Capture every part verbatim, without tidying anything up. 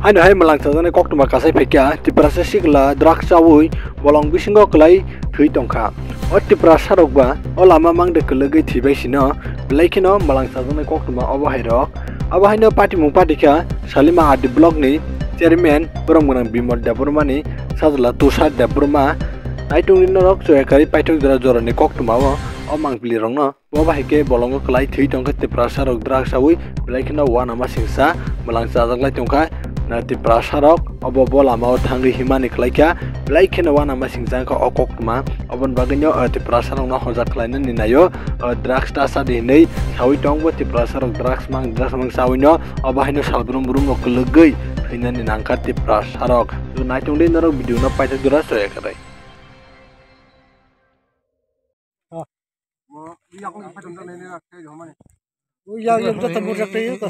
Haino hai mwlang chajaknai koktwma kasai phaikha, Tiprasa sikla drugs chaui bolong bisingo kwlai thwi tongkha. O Tiprasa rok ba o lama mangde kwlwgwi thwibai sino, belai kheno mwlang chajaknai koktwma obo hai rok. Abo haino patimung patikha Salima R D block ni chairman borom gwnang Bimal Debbarma ni sajla Tushar Debbarma. Naitung ri norok choya kari paithak jora jora ni koktwma o, o mangpili rokno. Bo bahai khe bolongo kwlai thwi tongkha Tiprasa rok drugs chaui, belai kheno uanama singsa mwlang chajaklai tongkha. Na Tiprasa rok obo bo lamao thangwi himani khlaikha, belai kheno uanama singsa wngkha o koktwma. Oboni bagwino, eh, Tiprasa rokno hojak khlainani naio, eh, drugs ta chadi hinwi saui tongbo Tiprasa rok drugs mang, drugs mang chawino, obo haino sal brum brum rok kwlwgwi thwinani nangkha Tiprasa rok. Naitongdi norok video no paithak jora choya kwrwi. Yak, yak, joto burjak tei ko.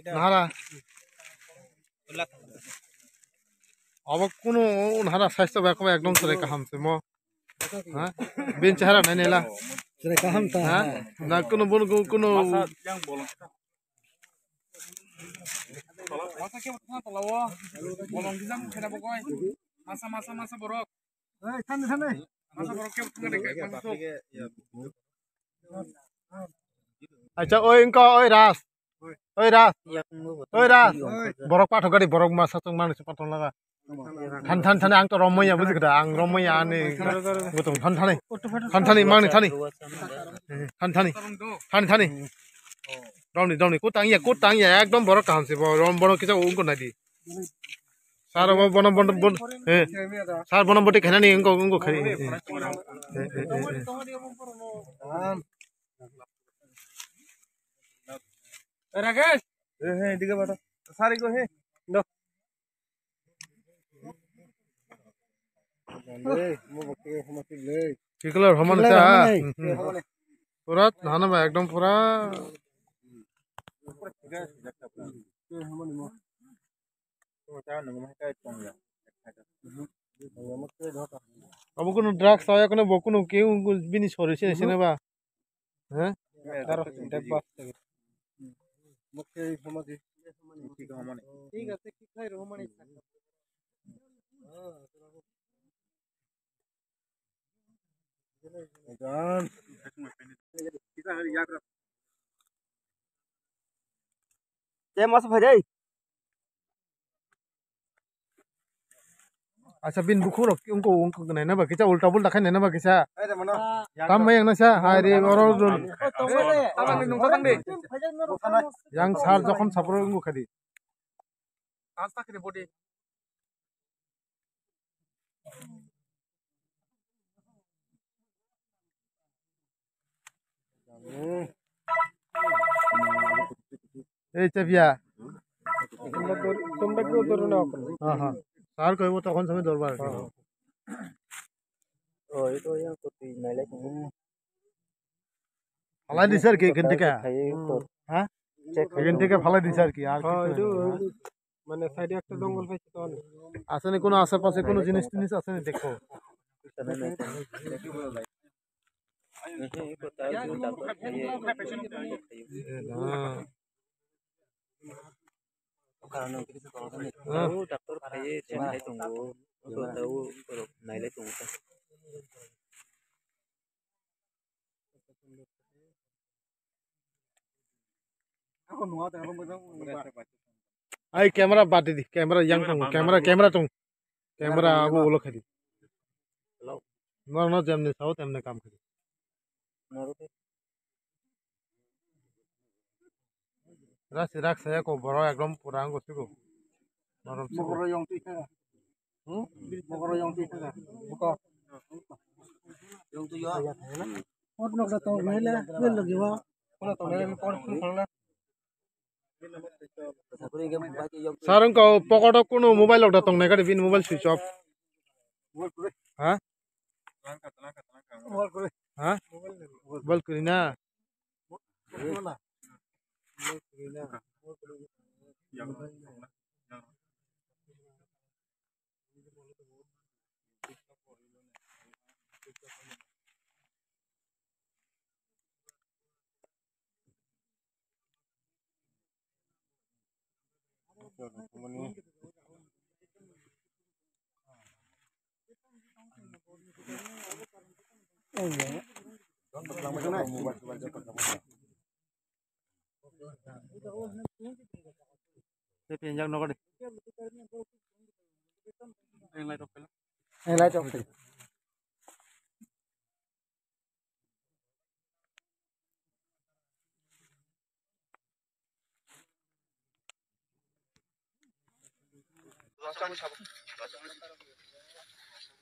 Nahara. Abo kunu nahara saisto ba ko ekdom sere kaham se mo. Ha? Bin chehara nai nela. Sere kaham ta. Ha? Na kunu bun kunu. Masa ke tong tala o. Bolong dijang khena bokoi. Masa, masa, masa borok. Acha, oi, wngkha, oi, Ras. Oi, Ras. Oi, Ras. Borok pathok gari, borok masa chwng mani se pathok laga. Than, than, than, ang to romya, buji kha da, ang romya ani gutung, than, thani. Than, thani, mani, thani. Than, thani. Than, thani. Romni, romni, kutang ya, kutang ya, ekdom borok kaham se, bo, rom, borok kisa ungko nadi. Sar bo bono bono bono, eh. Sar bono boti khaina ni wngkok, wngkok khai. Eh, eh, eh, eh. Rakesh. Eh, eh, এদিকে পাঠা। Sari go, eh. No. Ei, mo bakti homa tibli. Tiklar homa ni sa. Pura dhana ba ekdom pura. Abo kunu drugs saya kunu bo kunu keu bini sori se se ba. He? Daro, debba. Thik ase, ki khai roho mane. Te mas phai dei. Acha bin bukhuk rok wngko wngko nai na ba kisa ulta pulta khai nai na ba kisa. Tam mai ang na sa hai re oro run. Yang sar jokhon sapro wngko khadi. Ei, Chepia. তোমরা কি উত্তর না এখন? হ্যাঁ, হ্যাঁ। স্যার কইব তখন সময় দরবার। হ্যাঁ। ও, এই তো ইয়া করতে নাইলে তুমি। ফালাই দিছে আর কি এখান থেকে। হ্যাঁ? এখান থেকে ফালাই দিছে আর কি, আর হ্যাঁ, কিছু এটা না। মানে সাইডে একটা জঙ্গল পাইছে তো অনেক। আছে নি কোনো আশেপাশে কোনো জিনিস টিনিস আছে নি দেখো। Doctor phaiwi chenglai tongo, nailai tongo. Ai camera badi di, camera yang tongo, camera, camera tongo. Camera abo ulo khadi. Norno jemni sao temni kam khadi. Rak si rak saya ko borok ekdom pura ang gosigo. Norok si. Mogoro yong twi kha. Hmm? Mogoro yong twi kha. Buko. Yong twi yo. Pot nok da tong nai le, bel lagi wa. Kono tong nai le, por phun phun na. Sir, wngkha o pocket o kunu mobile rok da tongnai gari, bini mobile switch off. Ha? Ha? Mobile kwrwi na?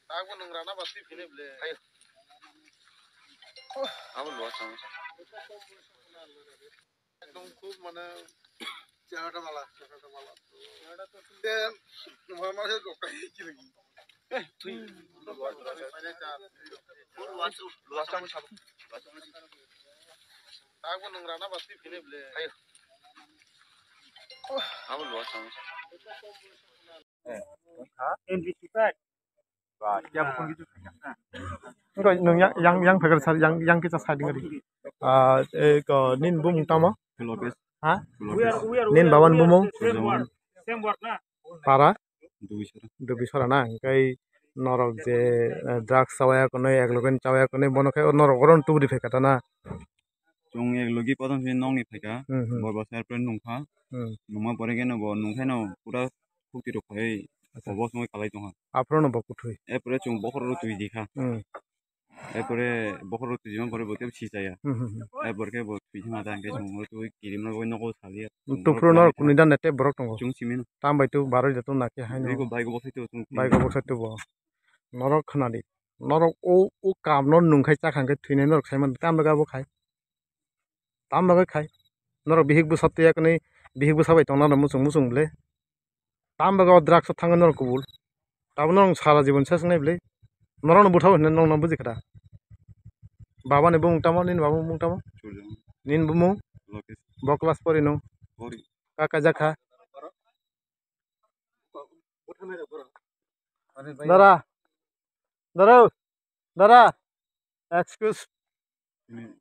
Abo nwng rana ba twi phini ble. Ayo. Abo luwa chang. Ekdom khub mane chehara bala, chehara bala. Te mama se dokai chiri. Luwa chang sabo. Abo nwng rana ba twi phini ble. Ayo. Abo luwa chang. Wngkha nwng yang, yang, yang phaikar sar, yang, yang kisa side wngkha di. Ah, eh, ko, nini bumung tamo? Lokesh. Ha? Lokesh. Nini baba ni bumung? Sujoman. Para? Dubisora. Dubisora na, hingkai norok je, eh, drugs chawaya konwi, ek loge ni chawaya konwi, bono khe norok oro tubudi phaikha ta na? Chwng ek logi kothom se nokni phaikha, hmm, hmm, bor bwsa er pore nungkha. Hmm. Nungma pore khe no bo nungkhe no pura khukti rok khai, acha, obo songwi kalai tongkha. Aphuru no bo kuthwi. Er pore chwng bokhorok rok twi di kha. Hmm. Er pore bokhorok rok twijima pore bo tei si chaya. Hmm, hmm, hmm. Er pore khe bo twijima ta hwnkhe chwng bo twi kirim rok bai nogo saliya. Tupru norok kuni dan tei borok tongo. Chwng simi no. Tam bai tu baroi da tu na khe hai no. Bai go, bai go bokhai tu chwng. Bai go bokhai tu bo. Norok khna di. Norok o, o kam no nung khai cha kha hwnkhe thwinai norok sai man. Tam bai ga bo khai. Tam bagwi khai? Norok bihik bwsa twiya kwnwi, bihik bwsa bai tongna norok muchung muchung bwle. Tam bagwi o drugs o thangwi norok kubul. Tabuk norok sara jibon se swngnai bwle. Norokno bwthao hinwi norokno buji kha da? Baba ni bumung tamo, nini baba ni bumung tamo? Surjomon. Nini bumung? Lokesh. Bo class pori nung? Pori. Ka kaijak kha? Dara. Dara. Dara. Excuse. Ini